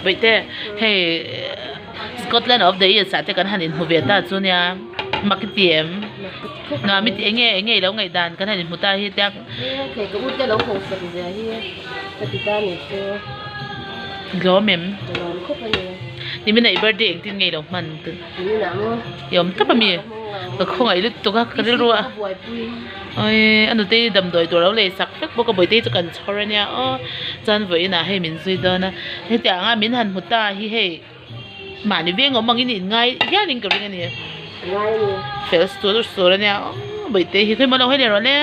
Bawihte hei Scotland of the East ah te kan han inhmu ve ta chu nia mak i ti em? Nuam i ti eng nge eng nge i lo ngaihdan kan han inhmu ta hi tia. Hei ka ute lo hawsak zia hi ka ti ta ni chu. Lawm em? Lawm khawp a ni. Nimina i birthday engtin nge i lo hman? Nimina maw? I awm tawp a mi? Ka khawngaih lutuk a ka rilru a. Ka buaipui. Awii a nutei damdawi tur lo lei sak vek bawk a bawihte hi chu kan chhawr a nia aw chuan vawiinah hei min zui dawn a hetiang a min han hmu ta hi hei mahni veng awm angin in ngai hialin ka ring a ni. Ngai a ni. Fel sur sur a nia aw bawihte hi khawi maw lo hawi leh rawh le.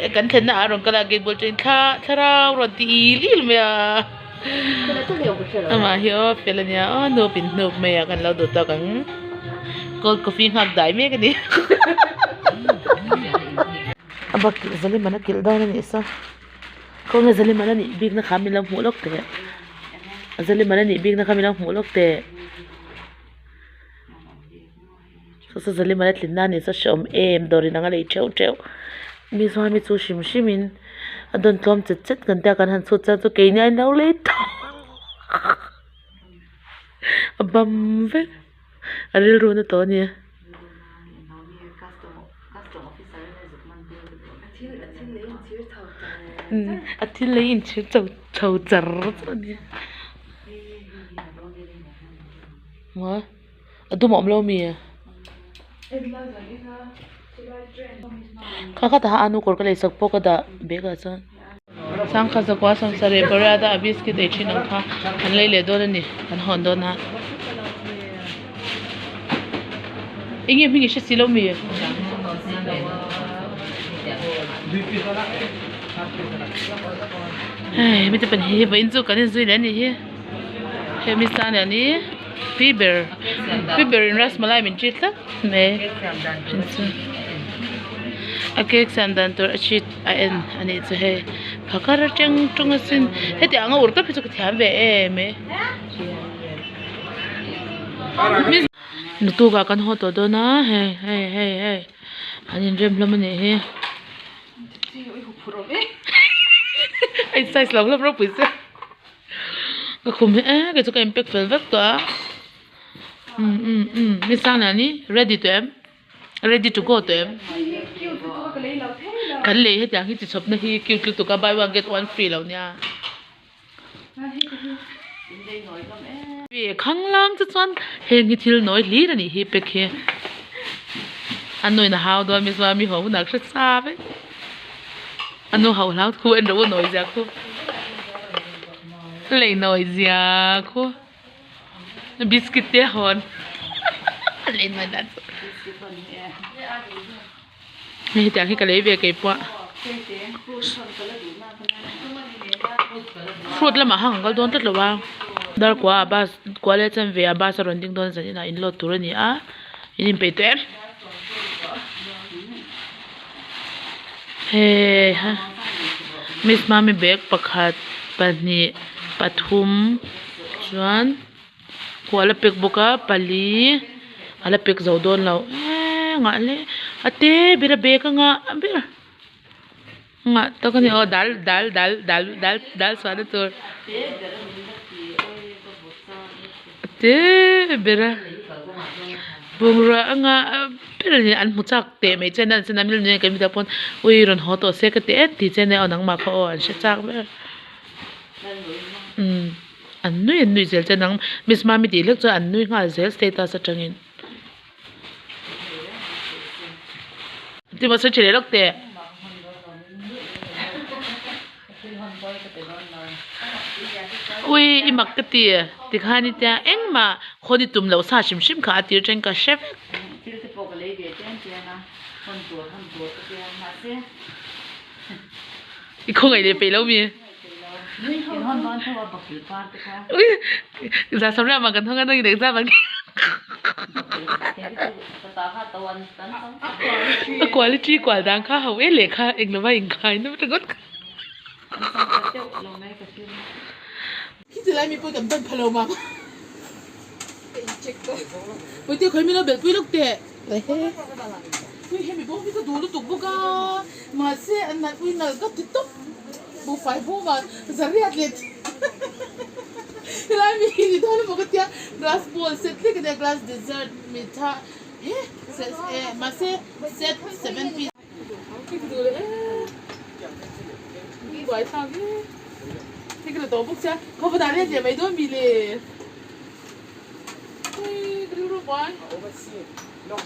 He kan thlenna ah a rawn kal a gate bul atangin thla thlarau rawn ti il il mai a. Amah hi aw fel a nia aw nup in hnup mai a kan lo duh tawk ang cold coffee nghak dai mek a ni a bak kilh zaliman a kilh dawn a nih saw khawnge zaliman a nih bik na kha min lo hmuh lawk teh zaliman a nih bik na kha min lo hmuh lawk teh saw saw zaliman a tlin na a nih saw hreawm em dawr inang a lei theuh theuh mi chuan mi chu hrim hrim in a dawn tlawm chet chet kan tia kan han chhut chuan chu keini a inlo lei tawp a bam vek a rilru na tawh a ni. A thil lei inchhir chho chho char char a ni. A dum a awm lo mi? Kha kha tah a nu kawr ka lei sak pawh ka dah bag ah chuan. Sangha zakua sawmsarih pariat a biscuit ei thin ang kha an lei leh dawn a ni an hawn dawn a. Eng nge hming i hre si lo mi? Hei mite pahnih hi vawiin chu kan inzui leh a nih hi hemi sang lian hi. Pi ber pi berin rasmalai min treat tlat mai a cake siam dan tur a sheet a en a nih chu hei phakar atang tawng asin heti anga ur tawp hi chu ka thiam ve em e naktukah kan haw tawh dawn a hei hei hei hei an inrem hlawm a nih hi a in size lo hlawm ropui sia. Ka khum hi e kei chu ka in pack fel vek tawh a umm umm umm mi sang lian hi ready tawh em ready to go tawh em kan lei hetiang hi chi chhawp na hi cute lutuk a buy one get one free lo nia khanglang te chuan heng hi thil nawi hlir a nih hi pack hi a nuin a hau dawn mi chuan mi haw hunah ka hre sa vek. A nu hauh hlau thu en rawh u nawi zia khu lei nawi zia khu biscuit te a hawn lei nawi dan chu hei hetiang hi ka lei ve keipawh fruit lamah hang an kal dawn tlat lo a dar kua ah bus kua leh chanve ah bus a rawn ding dawn zan inah in load tur a ni a in inpeih tawh em. Hei ha miss mami bag pakhat pahnih pathum chuan kual a pack bawk a pali a la pack zo dawn lo eee ngah le a te ber a bag anga a ber ngah tak a ni aw dal dal dal dal dal dal chhuahna tur a te ber a bungrua anga a ber a ni an hmu chak teh mai che a nia kan mi dang pawn ui rawn haw tawh se ka ti et tih che ania aw nangmah kha aw an hre chak ber umm an nui an nui zel che nang miss mami tih hlek chuan an nui nghal zel status atangin. Tima sawi tha leh lawk teh. Ui i mak ka ti tikhan i tia engmah hawn i tum loh sa hrim hrim kha a tir teng ka hre vek. I khawngaih leh peih lo mi? Ui za samriah mah kan hawng a nangin exam an A quality kual dan kha ho e lehkha englova inkhai na ringawt kha. Khi lai mi pawh kan ban pha lo mang. Puite khawi min lo belh pui lawk teh. Ui hemi bawk hi ka duh lutuk bawk a mahse an nalh ui nalh ka ti tawp. Buhfai bawmah zariat leh helai mi hi ni dawn emaw ka tia glass bowl set hlek ania glass dessert mitha he mahse set seven piece hei ka duh leh em buaithlak e hei ka la tawh bawk sia khawpa dah let leh mai dawn mi le hei ka rilru buai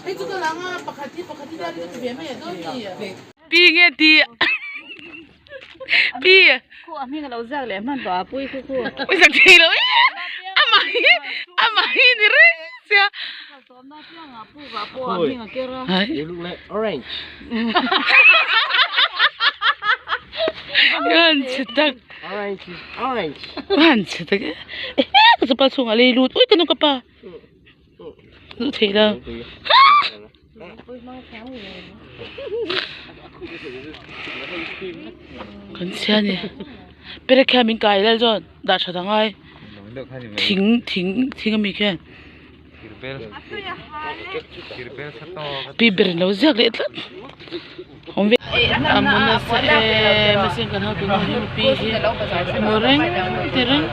hei chu ka lang a pakhat hi pakhat hi dar hi ka ti ve mai a dawn mi. Pi nge ti Pi Khu a hming a lo ziak leh hman tawh a pui khu khu. Ui zak thei lo e amah hi amah hi ni reng sia. Sawmna piangah pu vah pawh a hming a ker a. You look like orange. Yan chhe tak. Orange is orange. Yan chhe tak e. Ka chapal chhungah lei lut ui ka nu ka pa. Duh thei lo. Kan chhia a ni perek khian min kai lal chuan dah that a ngai thing thing thing ami khian pi ber in lo ziak leh tlat awm ve a hmu nasa em a kan ho tuna hi pi hi mu reng ti reng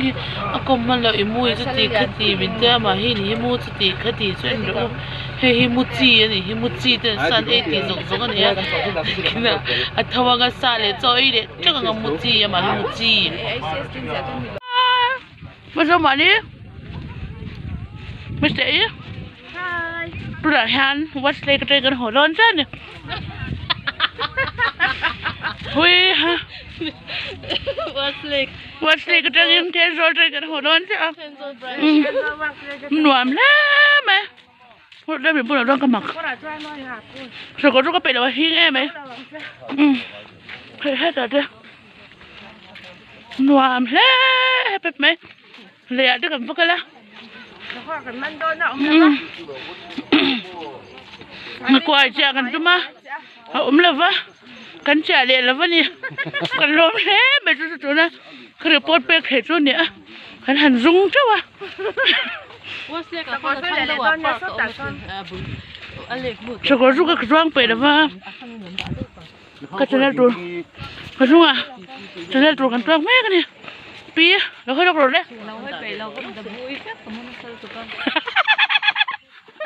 hi a kawm hman loh i mu hi chuti khati min tia amah hi ni hi mu chuti khati chu en rawh u hei hi mu chi a nih hi mu chi te an san ei tih zawk zawk a ni a kinah a tho anga sa leh chaw ei leh teuh anga mu chi amah hi mu chi. Tunah hian watch lake atangin kan haw dawn chiah a ni hui ha watch lake atangin Thenzawl atangin kan haw dawn chiah a nuam hle mai hemi bulah chuan ka mak sakawr chu ka peih lo a hing em mai hei hetah te nuam hle pep mai. Leiah te kan va kal a nghakuai chiah kan tum a a awm lo va kan chiah leh lo va ni kan lawm hle mai chu chu tuna ka report pek theih chu a ni a kan han zung teuh a. Sakawr chu ka zuang peih lo va ka channel tur ka hnungah channel tur kan tuak mek a ni. Pi lo hawi lawk rawh le. Lo hawi peih lo ka da bui vek ka mu nasa lutuk a.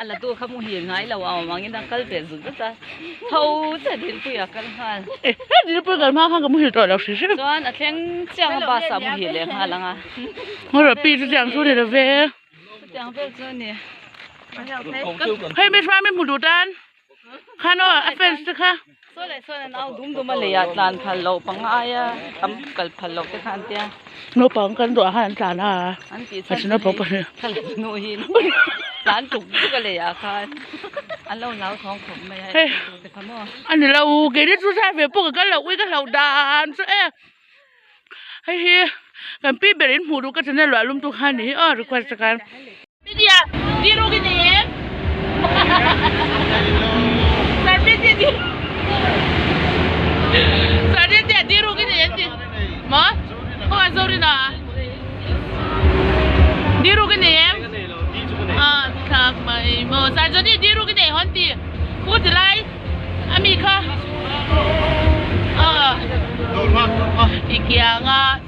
A la tu kha muhil ngai lo a awm angin a kal ve zut zut a. Tho che Dilpui a kal nghal. Eh he Dilpui kal hma khan ka muhil tawh lo hri hrim. Chuan a thleng chiang a bus ah muhil leh nghal ang a. Ngaw rawh pi chu chiang chu ni lo ve. Chutiang vel chu a ni. Hei mi hram i hmu duh tan. Khan aw a fence te kha. Saw leh sawn an au dum dum a lei ah tlan phal loh panga aia tam kal phal loh te kha an tia. Naupang kan ruah khan an tlan a. An tih chhan chu hei thlalak hnu hi tlan tuk tuk a lei ah khan an lo hlau thawng khawp mai a Hei te kha maw. A ni lo keini chu zai ve pawh ka kal lo ui ka hlauh dan chu e. Hei hi kan pi ber in hmuh duh ka channel luah lum tu kha a ni hi aw request a khan.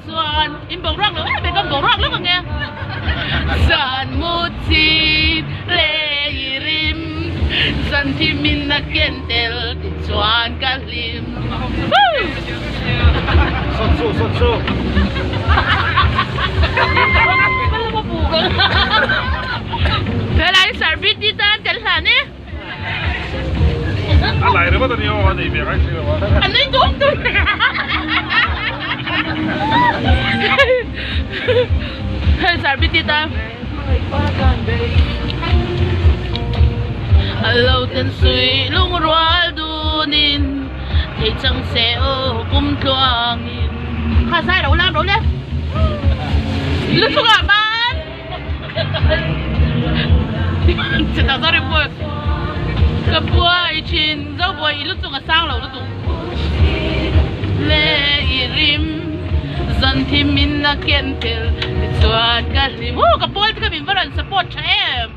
Chuan in boruak lo em em ka boruak lawk ang e zan mu chin lei rim zan thim in a ken tel ti chuan ka hlim Woo! Helai Sarbiti tan tel hlan e. A nui tum tum Hei sarbiti ta A lo ten sui lung rual dunin Thei chang se aw kum tluangin Kha sai ro lam ro le Luchungah ban Chutah sorry pawh ka buai thin zo buai i lutuk a sang lo lutuk le i rim zan thim in a ken tel tichuan ka hlim aw ka pawl te kha min va rawn support tha em.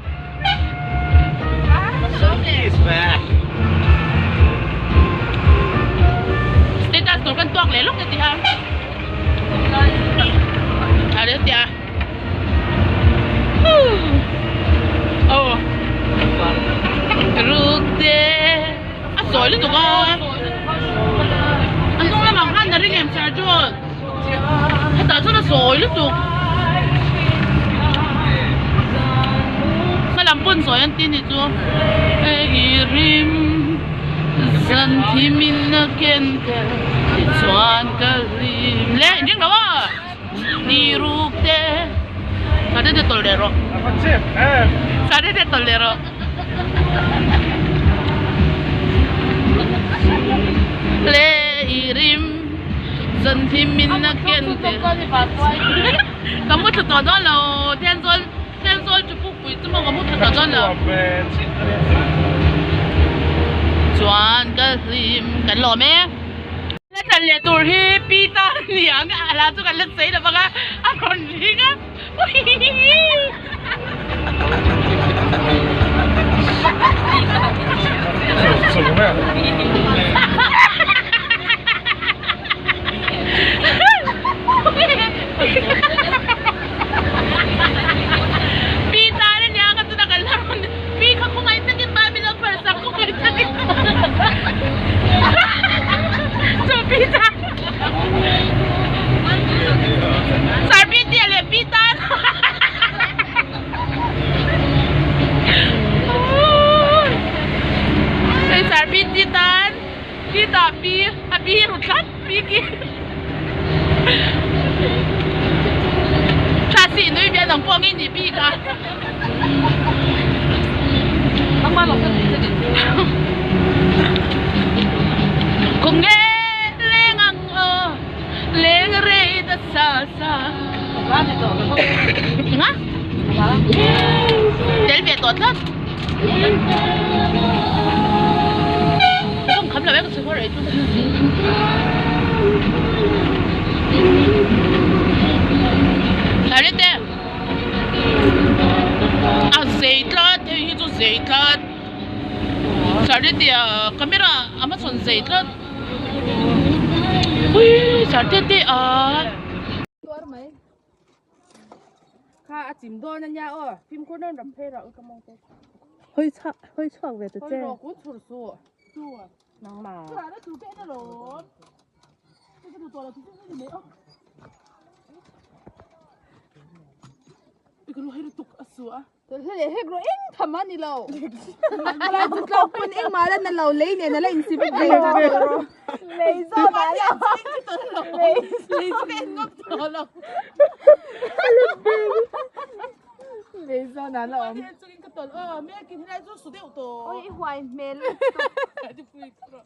Status tur. tur kan tuak leh lawk e tih a a rel teh a aw ruk te a sawi lutuk a a hnung lamah khan a ring em sir John hetah chuan a sawi lutuk hma lam pawn sawi an ti a nih chu hei rim. Zan thim in a ken tel tichuan ka hlim le in ring lo a ni ruk te sa te te tawlh leh rawh sa te te tawlh leh rawh le i rim zan thim in a ken tel ka mu thlu tawh dawn lo Thenzawl Thenzawl chu pukpui chu maw ka mu thlu tawh dawn lo. Chuan ka hlim kan lawm e. La tlan leh tur hi pi ta ni ang a la chu kan la sawi lo bawk a a rawn ring a Pi ta ania ka chuna kan la rawn Pi kha khawngaih takin ba min lo phar sak khawngaih takin Chu pi ta Sir pi tia leh pi ta Hei sir pi ti tan Pi ta pi a pi ru tlat pi ki Tha si nui ve nang pawh ngei ni bik a. Kum nge leng ang aw leng rei ta sa sa. Nga? Tel ve tawh tlat. Kawng kham lo e ka chhe huar ei chu. Hlai te. A zei tlat hei hi chu zei tlat. Sarte te a camera a hmachhawn zei tlat. Uii sarte te a. Kha a chim dawn a nia aw fimkhur nan ram phei rah ka mawng te. Hawi chhuak hawi chhuak ve ta che. Hawi rawh kun chhur suh. Chu nangmah. Churah na tur ka en alawm. Chu ka duh tawh lo chu chu ni mai aw. I ka lu hei lutuk a su a. Hei leh hek rawh eng tham a ni lo. Lai chu tlawk pawn engmah la na lo lei nen a la insi vek ve rawh. Lei zawk ah la. Lei lei chu ka en ngawt tawh lo. Lei zawn ah la awm. Ka tawlh aw, me kin helai chu su deuh tawh. Oi i huai hmel lutuk.